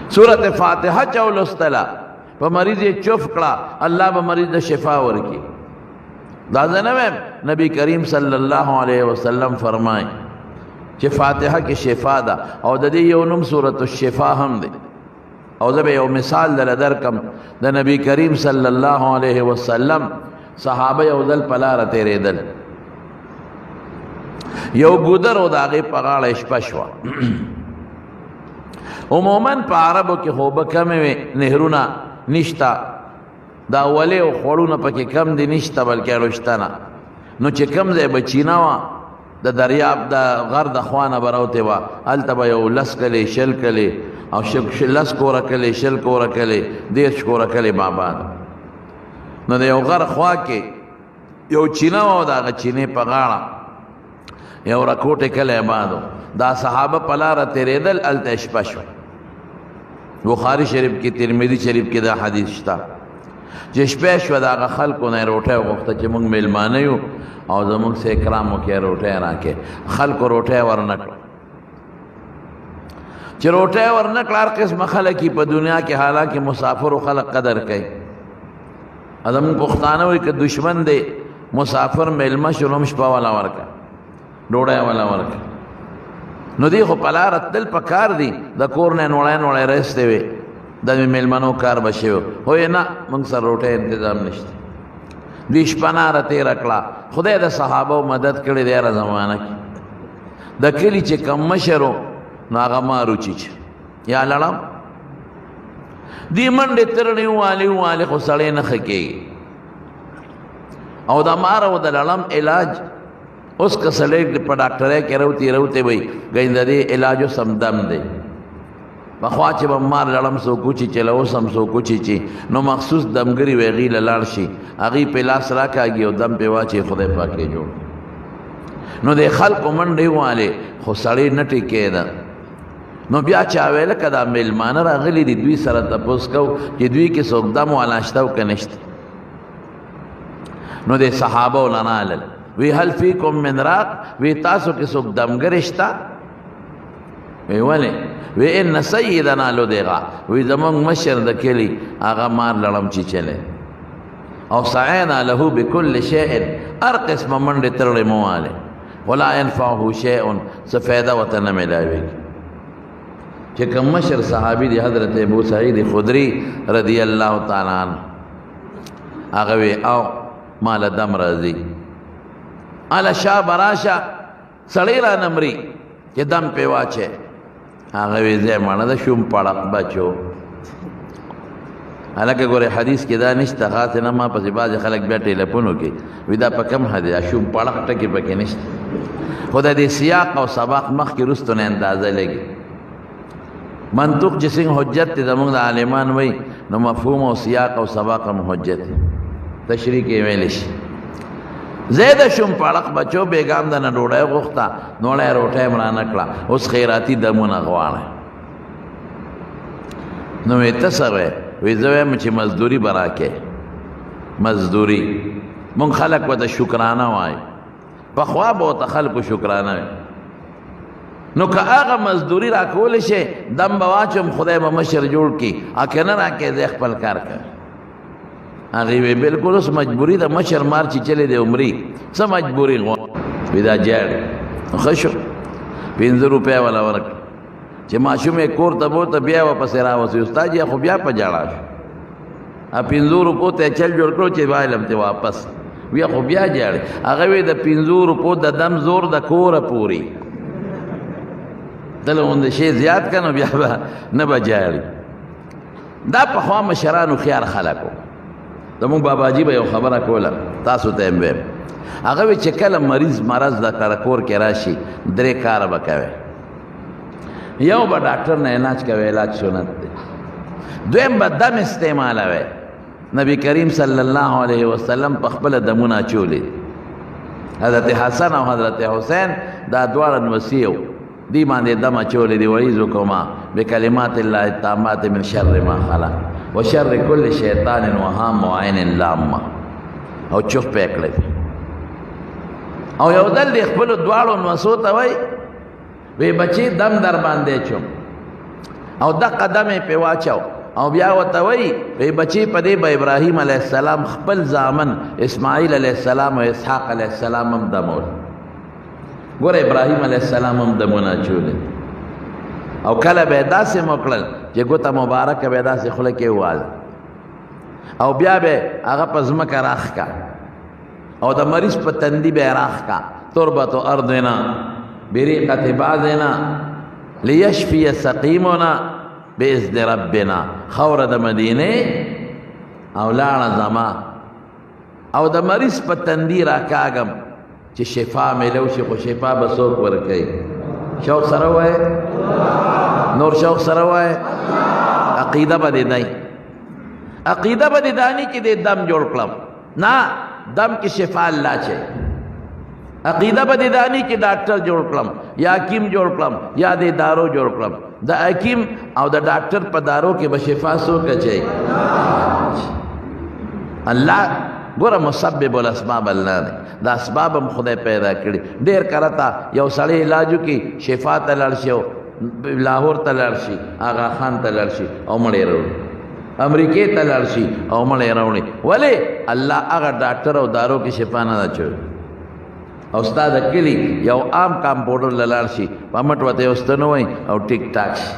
سورت فاتحه چا ولوستله، په مریض یې چوف کړه، الله به مریض د شفا ورکړي. دا زه نه وایم، نبی کریم صلی الله علیه وسلم فرمایي چې فاتحه کې شفا ده، او د دې یو نوم سورت الشفا هم دی. او زه به یو مثال دله درکم. د نبی کریم صلی الله علیه وسلم صحابه یو ځل په لاره تېرېدل، یو ګودر او د هغې په غاړه شپه شوه. عموماً په عربو کې خو اوبه کمې وې، نهرونه نشته، دا ولې او خوړونه پکې کم دي نشته، بلکې رشته نه. نو چې کم ځای به چینه وه، د دریاب د غر د خوا نه به راوتې وه، هلته به یو لس کلې شل کلې او لس کوره کلې شل کوره کلې 30 کوره کلې به آباد. نو د یو غر خوا کې یو چینه وه او د هغه چینې په غاړه یو رکوټې کلی آباد و. دا صحابه په لاره تېرېدل، هلته شپه شوه. بخاري شریف کې، ترمذي شریف کې دا حدیث شته چې شپه شوه، د هغه خلکو نه یې روټۍ وغوښته چې موږ مېلمانه یو او زموږ څه اکرام وکړئ، روټۍ راکړئ. خلکو روټۍ ورنه کړه. چې روټۍ ورنه کړه، هر قسمه خلک یې په دنیا کې، حالانکه مسافرو خلک قدر کوي. زموږ پښتانه وایي که دښمن دی مسافر مېلمه شو نو هم شپه ولا ورکړه، ډوډۍ ولا ورکړه. نو دی خو په لاره تلل په کار دي، د کور نه نوړی نوړی راایستې وې، د مې مېلمنو کار به شوی و. خو یې نه، موږ سره روټۍ انتظام نشته. دوی شپه ناره تېره کړه. خدای د صحابو مدد کړی دی هره زمانه کې. د کلي چې کوم مشر و نو هغه مار وچیچ یا لړم دی منډې ترړې ووالې ووالې، خو سړی نه ښه کېږي. او د مار او د لړم علاج اوس که سړی په ډاکټرۍ کې راوتي راوتی وي، ګنې د دې علاج اوس هم دم دی. پخوا چې به مار لړم څوک وچیچل، اوس هم څوک وچیچي، نو مخصوص دمګري وي، هغې له لاړ شي، هغې پې لاس راکاږي او دم پې واچوي، خدای پاک یې جوړ. نو د خلکو منډې ووالې، خو سړی نه ټیکېده. نو بیا چا ویل که دا مېلمانه راغلي دي، دوی سره تپوس کوو چې دوی کې څوک دم والا شته او که نشته. نو د صحابو له رالل، وی هل فیکم من راق، وی تاسو کې څوک دمګری شته؟ وی ولې؟ وی ان سیدنا لدغه، وی زمونږ مشر د کلي هغه مار لړم چیچلی، او سعینا له بكل شیء، هر قسمه منډې ترړې مو والې، ولا ينفعه شیء، څه فایده ورته نه میلاویږي. چې کوم مشر صحابي دی حضرت ابو سعید خدری رضی الله تعالی عنہ، هغه وی او مال دم راځي، اله شابه راشه، سړی را نمري چې دم پې واچې. هغه وی زه مړه د شوم پړق بچو. هلکه ګورې حدیث کې دا نشته، خاص نه ما پسې بعضې خلک بیا ټیلیفون وکړي وی دا په کوم حدیث، شوم پړق ټکي پکې نشته. خو د دې سیاق او سباق مخکې وروستو نه اندازه لګي. منطوق چې څنګه حجت دی زموږ د عالمان وایي، نو مفهوم او سیاق او سباق هم حجت دی، تشریح کې ویلی شي. زه د شوم پړق بچو بیګام د نه ډوډۍ غوښته، نوړی روټۍ هم رانه کړه، اوس خیراتي دمونه غواړی. نو وی ته څه وایې؟ وی زه وایم چې مزدوري به راکې. مزدوري مونږ خلک ورته شکرانه وایو، پخوا به ورته خلکو شکرانه وي. نو که هغه مزدوري راکولی شي دم به واچوم، خدای به مشر جوړ کړي، او که نه راکې زه خپل کار کوم. هغې وی بالکل اوس مجبوري ده، مشر مار چې چلی دی عمري څه مجبوري غواړي؟ وی دا جاړي. نو ښه شو، 5 روپۍ والا ورکړه چې ماشوم یې کور ته بوته، بیا ورپسې راوستي، استاد یې خو بیا په ژړا شو. 5 روپو ته یې چل جوړ کړو چې وایلم ته واپس، بیا خو بیا ژاړي. هغه وی د 5 روپو د دم زور د کوره پوري دله غوندې شی زیات که نو بیا به نه به ژاړي. دا پخوا مشرانو خیار خلک وو. زموږ باباجي به یو خبره کوله، تاسو ته یې هم وایم. هغه وی چې کله مریض مرض د کره کور کې راشي، 3 کاره به کوي. یو به ډاکټر نه علاج کوي، علاج سنت دی. دویم به دم استعمالوي. نبی کریم صلی الله علیه وسلم په خپله دمونه اچولي. حضرت حسن او حضرت حسین دا دواړه نوسیو دی باندې دم اچولي دي. وعیذکما بکلمات الله التامات من شر ما خلق وشر کل شیطان وهام وعین لامه. او چوف پې کړی. او یو ځل دی خپلو دواړو نوسو ته وایي، وی بچی دم در باندې چوم. او دا قدم یې پې واچو او بیا ورته وایي، وایي بچې په دې به ابراهیم علیه السلام خپل زامن اسماعیل علیه السلام او اسحاق علیه السلام هم دمول. ګوره ابراهیم علیه السلام هم دمونه اچولي او کله به یې داسې هم وکړل چې ګوته مبارکه به یې داسې خوله کې وواله او بیا به هغه په ځمکه راښکه او د مریض په تندي به یې راښکه، تربت ارضنا بریقة بعضنا لیشفی سقیمنا باذن ربنا. خوره د مدینې او لاړه زما او د مریض په تندي راکاږم چې شفا میلو شي، خو شفا به څوک ورکوي؟ شوق سره وایې؟ نور شوق سره وایې؟ عقیده به دې دی، عقیده به دې دا نه چې دې دم جوړ کړم، نه، دم کې شفا الله چې. عقیده به دې دا نه چې ډاکټر جوړ کړم یا حکیم جوړ کړم یا دې دارو جوړ کړم. د حکیم او د ډاکټر په دارو کې به شفا څوک اچوي؟ الله. ګوره مسبب الاسباب الله دی، دا اسباب هم خدای پیدا کړي. ډېر کرته یو سړی علاج وکړي، شفا ته لاړ شي، لاهور ته لاړ شي، آغا خان ته لاړ شي او مړی راوړي، امریکې ته لاړ شي او مړی راوړي. ولې؟ الله هغه ډاکټر او دارو کې شفا نه ده اچولې. او ستا د کلي یو عام کمپاوډر له لاړ شي، په مټ ورته یو ستن ووایي او ټیک ټاک شي،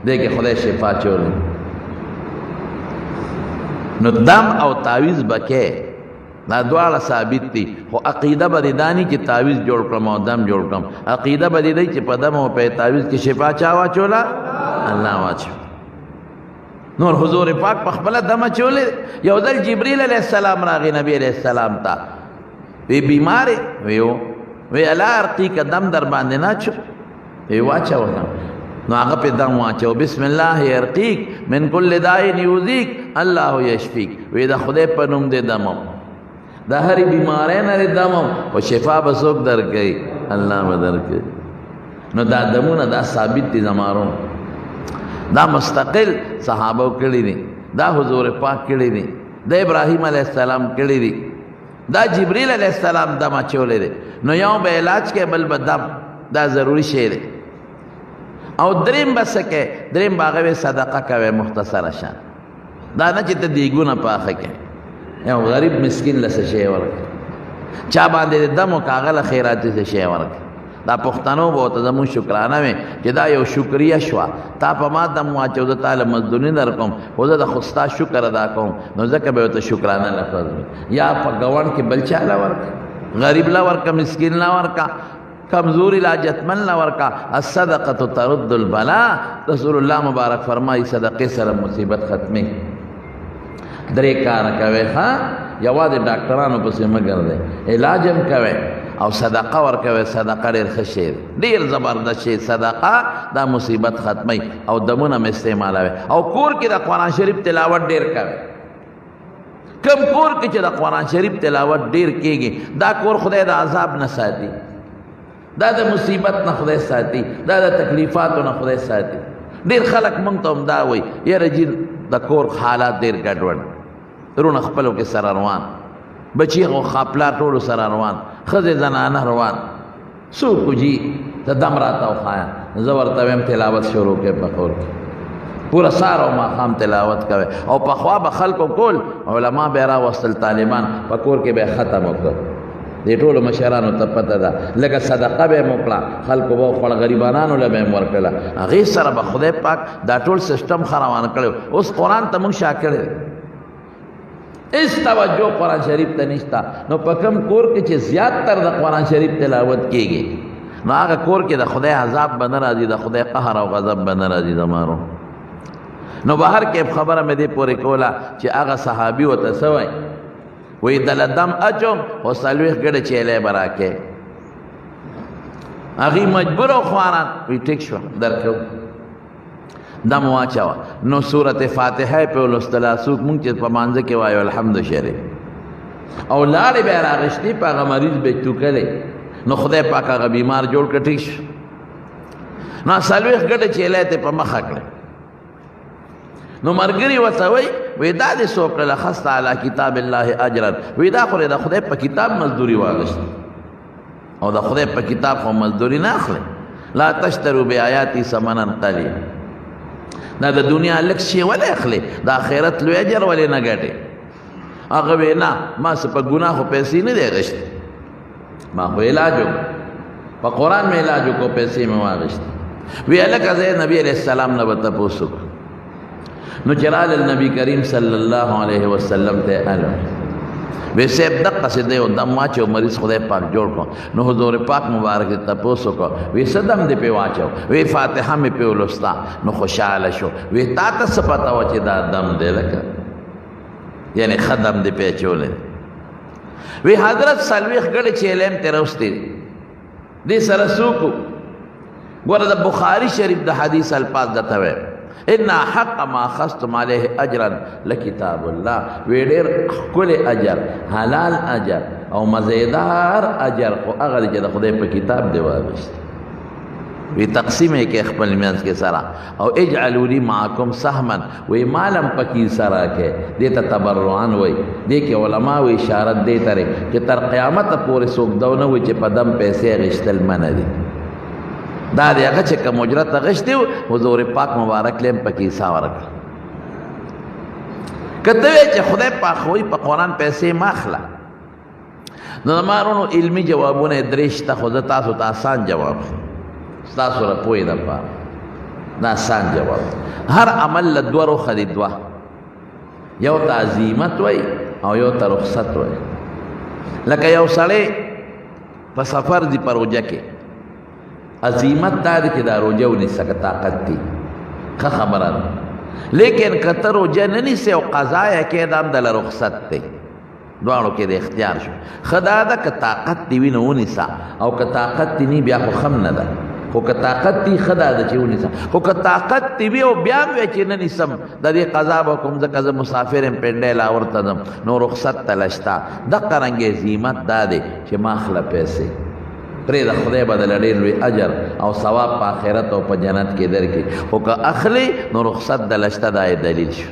دې کې خدای شفا اچولې. نو دم او تعویذ به کې دا دواړه ثابت دي، خو عقیده به دې دا نه چې تعویذ جوړ کړم او دم جوړ کړم. عقیده به دې دی چې په دم او په تعویذ کې شفا چا واچوله؟ الله واچوله. نور حضور پاک په خپله دم اچولې. یو ځل جبریل علیه السلام راغی نبی علیه السلام ته، وی بیمار یې؟ وی هو. وی الا ارقیک، دم در باندې نه اچو؟ وی واچوه دم. نو هغه پې دم واچو، بسم الله یرقیک من کل داء یؤذیک الله یشفیک. وی د خدای په نوم دې دم، د هرې بیمارۍ نه دې دم، خو شفا به څوک درکوي؟ الله به درکوي. نو دا دمونه دا ثابت دي زمارو، دا مستقل صحابه کړي دي، دا حضور پاک کړي دي، دا ابراهیم علیه السلام کړي دي، دا جبریل علیه السلام دم اچولی دی. نو یو به علاج کوي، بل به دم، دا ضروري شی دی. او دریم به څه کوې؟ دریم به هغه صدقه کوې مختصره شان، دا نه چې ته دیګونه پاخه کوې، یو غریب مسکین له څه شی ورکړه، چا باندې دم وکړه هغه له خیراتي څه شی ورکړه. دا پښتنو به ورته زموږ شکرانه وي چې دا یو شکریه شوه، تا په ما دم واچو، زه تا له مزدوري در کوم، خو زه د خو ستا شکر ادا کوم، نو ځکه به ورته شکرانه لفظ وي. یا په ګاونډ کې بل چا له ورکړه، غریب له ورکړه، مسکین له ورکړه، کمزوري له حاجتمن له ورکړه. الصدقة ترد البلاء، رسول الله مبارک فرمایي صدقې سره مصیبت ختمي. درې کاره کوې، ښه، یوازې ډاکټرانو پسې مه ګرځئ، علاج هم کوئ او صدقه ورکوئ. صدقه ډېر ښه شی دی، ډېر زبردست شی صدقه، دا مصیبت ختموي. او دمونه هم استعمالوئ. او کور کې د قرآن شریف تلاوت ډېر کوئ. کم کور کې چې د قرآن شریف تلاوت ډېر کېږي، دا کور خدای د عذاب نه ساتي، دا د مصیبت نه خدای ساتي، دا د تکلیفاتو نه خدای ساتي. ډېر خلک مونږ ته هم دا وایي، یاره جي د کور حالات ډېر ګډوډ، وروڼه خپلو کې سره روان، بچي خو خپلار ټولو سره روان، ښځې زنانه روان، څوک جي ته دم راته وښایه. زه ورته وایم تلاوت شروع کړئ په کور کې، پوره سهار او ماښام تلاوت کوئ. او پخوا به خلکو کول، علما به یې راوستل، طالبان په کور کې به یې ختم وکړ. دې ټولو مشرانو ته پته ده، لږه صدقه به یې وکړه، خلکو به وخوړه، غریبانانو له به یې ورکړله، هغې سره به خدای پاک دا ټول سیسټم ښه روان کړی. اوس قرآن ته موږ شا کړی، هېڅ توجه قرآن شریف ته نشته. نو په کوم کور کې چې زیات تر د قرآن شریف تلاوت کېږي، نو هغه کور کې د خدای عذاب به نه راځي، د خدای قهر او غضب به نه راځي زمارو. نو بهر کې خبره مې دې پورې کوله چې هغه صحابي ورته څه وایي، وایي دله دم اچوم خو 40 ګړې چیلې به راکې. هغوی مجبور او خواران، وایي ټیک شوه درکوم، دم واچوه. نو سورت فاتحه یې پرې ولوستله، څوک مونږ چې په مانځه کې وایو الحمد شریف، او لاړې به یې راغېستې، په هغه مریض به یې توکلې، نو خدای پاک هغه بیمار جوړ کړ، ټیک شو. نو 40 ګډه چیلې ته په مخه کړې. نو مرګري ورته وایي، وایي دا دې څه وکړل؟ اخذت علی کتاب الله اجرا، وایي دا خو د خدای په کتاب مزدوري واخیسته، او د خدای په کتاب خو مزدوري نه اخلي. لا تشتروا بآیاتي ثمنا قلیلا. دا د دنیا لږ شی ولې اخلې، د آخرت لوی اجر ولې نه ګټې؟ هغه وی نه، ما څه په ګناه خو پیسې نه دی اخیستې، ما خو علاج وکړ، په قرآن مې علاج وکړو، پیسې مې واخیستې. وی هلکه زه نبي علیه السلام نه به تپوس وکړم. نو چې رالل نبي کریم صلی الله علیه وسلم ته الو، وی صاحب دقسې دی او دم واچو، مریض خدای پاک جوړ کړو. نو حضور پاک مبارک ته تپوس وکړو، وی څه دم دې پې واچو؟ وی فاتحه مې پې ولوسته. نو خوشحاله شو، وی تا ته څه پته وه چې دا دم دی، لکه یعنې ښه دم دې پې اچولی. وی حضرت 40 ګړې چیلې هم ترې راوستې دي، دې سره څوک؟ ګوره د بخاري شریف د حدیث الفاظ درته وایم، ان حق ما اخذتم عليه اجرا لکتاب الله. وی ډېر ښکلی اجر، حلال اجر او مزیدار اجر خو هغه دی چې د خدای په کتاب دی واخیست. وی تقسیم یې کې خپل منځ کې سره، او اجعلوا لي معکم سهما، وی مالم پکې سره کې، دې ته تبرعا وای. دې کې علما وی اشارت دې ته چې تر قیامت پورې څوک دا نه وي چې په دم پیسې اخیستل منع دي. دا دی هغه چې کوم اجرت اخیستی و، حضور پاک مبارک له هم پکې حصه ورکړه. که ته وایې چې خدای پاک وایي په قرآن پیسې مه اخله، نو زما وروڼو علمي جوابونه یې درې شته، خو زه تاسو ته آسان جواب ښیم ستاسو د پوهې دپاره. دا آسان جواب، هر عمل له دوه رخه دي، دوه، یو ته عزیمت وایي او یو ته رخصت وایي. لکه یو سړی په سفر دی په روژه کې، عزیمت دا دی چې دا روژه ونیسه که طاقت دی، ښه خبره ده. لیکن که ته روژه نه نیسې او قضا یې کوې، دا هم دله رخصت دی، دواړو کې د اختیار شو. ښه دا ده که طاقت دې وي نو ونیسه، او که طاقت دې نه بیا خو ښه هم نه ده، خو که طاقت دې ښه دا ده چې ونیسه، خو که طاقت دې وي او بیا هم وایې چې نه نیسم، د دې قضا به کوم ځکه زه مسافر یم، پنډی لاهور ته ځم، نو رخصت ته له شته. دقه رنګ عزیمت دا دی چې ما اخله پیسې، پرېږده خدای به دله ډېر لوی اجر او ثواب په آخرت او په جنت کې درکړي، خو که اخلې نو رخصت دله شته، دا یې دلیل شو.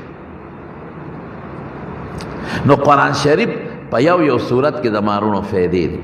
نو قرآن شریف په یو یو صورت کې د مارونو فایدې دي.